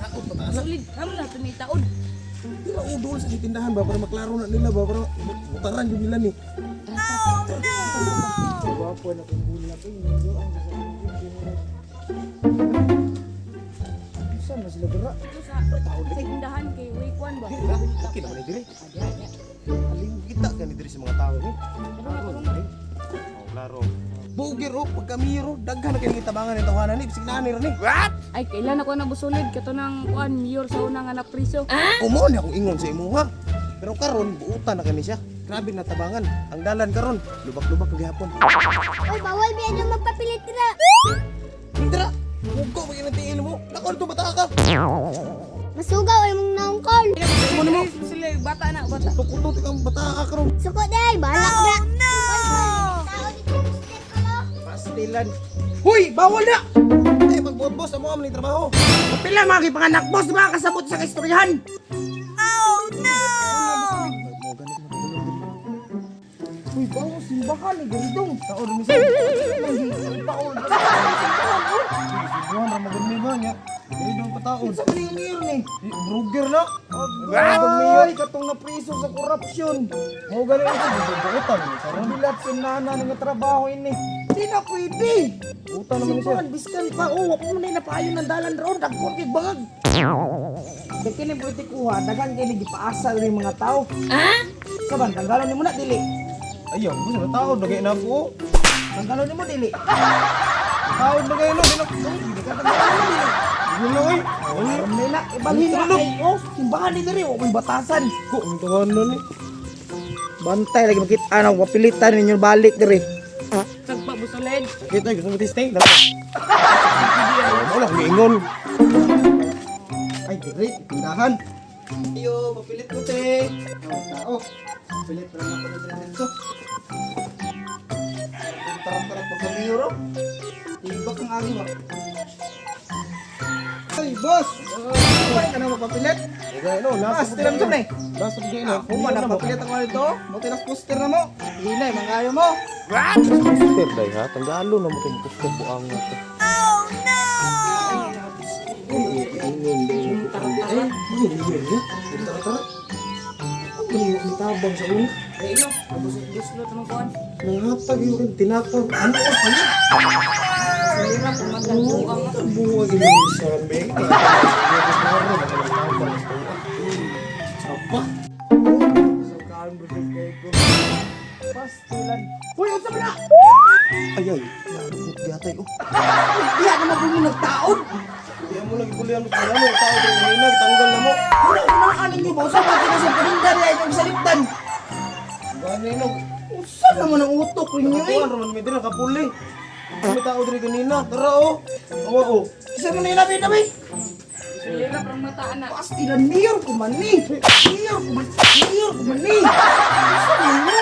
Taot pa taana. Solid ram na tumitaod. Dira o dool sa tindahan ba para maklaro na nila ba para butaran jud nila ni. Gwapo na kung bulak eh. Medyo ang Saan na sila dira? Ito sa tindahan kay Waykuan ba? Dira, okay naman ni diri. Aling kita ka ni diri sa mga tao ni. Tara na. Oh, klaro. Bugir oh, pagka miro, daghan na kay tabangan ni tawanan ni, bisig naa ni ra ni. Ay, kailan ako nabusulid kato ng kuan mayor sa una nga napriso. Umo ni akong ingon sa imuha. Pero karon buutan na kani siya. Grabe na tabangan. Ang dalan karon, lubak-lubak kag gihapon. Oy, bawal biya na magpapilit ra. Dira, mugo pag inang tiil mo. Nako to bata ka. Masugaw ay mong naong kol. Mo nimo. Sila bata na bata. Tukutot kang bata ka karon. Suko day, bahala ka bra. No! Tao dito step ko lo. Pastilan. Huy! Bawal na! Eh pagbuot boss, amo man ni trabaho. Pila mga kipanganak boss, di ba kasabot sa kaistoryahan? Mo ganit na tulong diri. Uy, bawo, simbahan ni Gandong. Tao rin misa. Baol. Sibuan ra magud ni ba nya. Dili dong pataon. Sa man yung mayor ni? Eh, Broger na. Ay, katong napriso sa korupsyon. Mo gani ito buutan ni karon. Bilat si nana nga trabaho ini. Di na pwede. Buutan naman ni siya. Simbahan, biskan pa. Oh, wako mo na napaayon ng dalan roon. Dagkor kay bangag. Kaya kini politikuha, daghan kini gipaasa rin mga tao. Ha? Saban, tanggalon nimo na dili. Ayaw, gusto na tao dagay na ako. Tanggalon nimo dili. Tao dagay no, dili. Hindi ka tanggalon nimo dili. Dili oy. Oy, Aram na, ibalhin na kay oh, simbahan ni diri, wa ko'y batasan. ko ang tawanan ni. Bantay lagi makita na wapilitan ninyo balik diri. Tagpa busolid. Sakit oy, gusto mo testing? Dali. Wala akong giingon. Ay, diri, tindahan. Ayo, papilit ko te. Tao, pilit pa lang ako diri dito. Tarap-tarap pa kami ro. Tibak ang agi ba. Ay, boss! Ay, ka na mapapilit? Okay, no, nasa Pastilan ko na eh. Nasa bigay na. Ako man, napapilit ako nito. Mo tinas poster na mo. Hinay, mangayo mo. Poster day ha, tanggalo na mo kung poster buang na to. Oh no! Tara-tara. Ang galing mo tabang sa una. Ay no, buslo tumang kuan. Nangatag yung tinatag. Ano ko pala? Sulira kung magbuang. Buwag yung sabi. Sapa. Sukaan, busog kayo ko. Pastilan. Uy, unsa ba na? Ay ay, narukot yatay oh. Diya na mo nagtaon. Di mo lagi kulihan mo kaya mo tao diri kanina tanggal na mo. Wala unaan ninyo ba? Usa pa kita sa paninda niya inyong saliptan. Gani no. Usa naman ang utok ninyo eh. Kuan raman mi diri nakapuli. May tao diri kanina. Tara oh. Awa oh. Isa mo na ilabi na eh. Sulira prang mata na. Pastilan, mayor ko man ni. Mayor ko man. Mayor ko man ni. Usa ninyo.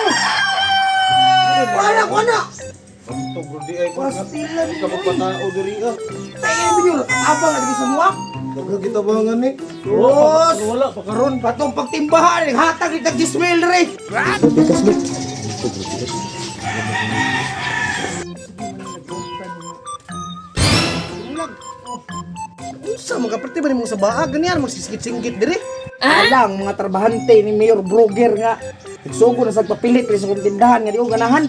Wala ko na. Ito bro di ay ko. Pastilan Ka ninyo eh. magpatao diri ah. Tayo ninyo. Abang na diri sa muwa. Daghan kita bangan ni. Boss! Wala pa karon. Patong pagtimbahan, hatag ni kag Gismail re. Tikas mo. Ito bro tikas. Unsa mga kaparte ba nimo sa baag ganyan magsisinggit-singgit diri? Alang mga trabahante ni Mayor Broger nga nagsugo na sa papilit rin sa kong tindahan nga di ko ganahan.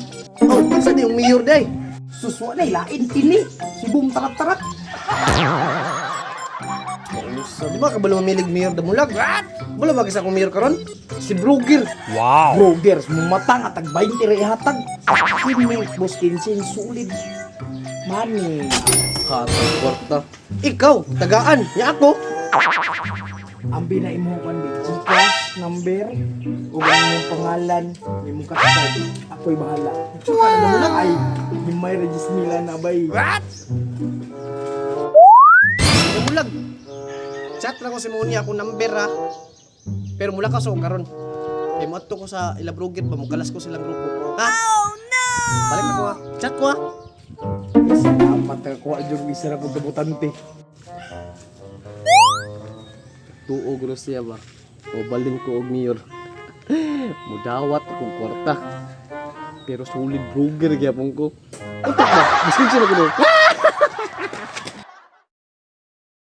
Oh, unsa di yung mayor day? Suswa na ilain kini. Si Boom tarat-tarat. Unsa di ba kabalo mamilig mayor damulag? What? Balo ba sa akong mayor karon? Si Broger. Wow. Broger, mumatang at tag 20 ra ihatag. Kini boss kinsin sulit. Money. Hatag kwarta. Ikaw, tagaan, nya ako. Ambi na imong kan GCash number ug ang imong pangalan, imong card. Ako'y bahala. Wow. Ay, may regismila na bay. Damulag. Chat ra ko si Moni akong number ha. Pero mula ka so karon. Kay moadto ko sa ila Broger ba mukalas ko silang grupo. Ha? Oh no. Balik na ko ha. Chat ko ha. Salamat ka kuha jud isa na kong kabutante. Tuog ro siya ba. O balin ko og mayor. Mudawat akong kwarta. Pero solid broger gyapon ko. Utak ba? Biskin sila ko do.